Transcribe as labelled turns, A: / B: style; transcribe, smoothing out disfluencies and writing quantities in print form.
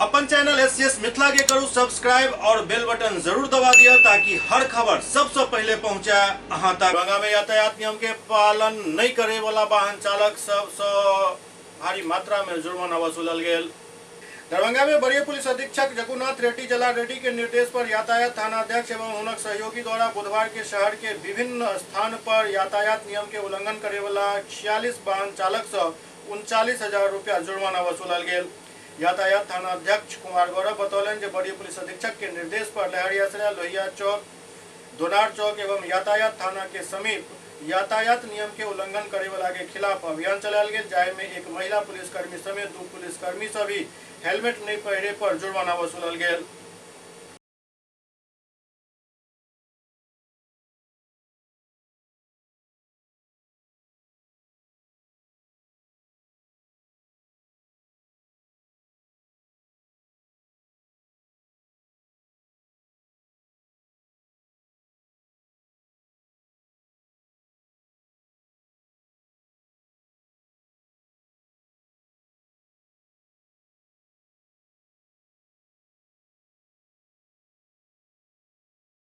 A: अपन channel SCS Mithila के करू सब्सक्राइब और बेल बटन जरूर दबा दिया ताकि हर खबर सबसे पहले पहुंचे अहां तक। दरभंगा में यातायात नियम के पालन नहीं करे वाला वाहन चालक सबसे भारी मात्रा में जुर्माना वसूलल गेल। दरभंगा में वरीय पुलिस अधीक्षक जगुनाथ रेड्डी जला रेड्डी के निर्देश पर यातायात थानाध्यक्ष एवं हुनक सहयोगी द्वारा बुधवार के शहर के विभिन्न स्थान पर यातायात नियम के उल्लंघन करे वाला 46 वाहन चालक से 39,000 रुपया जुर्माना वसूलल गेल। यातायात थानाध्यक्ष कुमार गौरव बतौलनि जे वरीय पुलिस अधीक्षक के निर्देश पर लहरियासराय, लोहिया चौक, दोनार चौक एवं यातायात थाना के समीप यातायात नियम के उल्लंघन करे वाला के खिलाफ अभियान चलायल गेल, जाहि में एक महिला पुलिसकर्मी समेत 2 पुलिसकर्मी से भी हेलमेट नहीं पहिरे पर जुर्माना वसूलल गेल।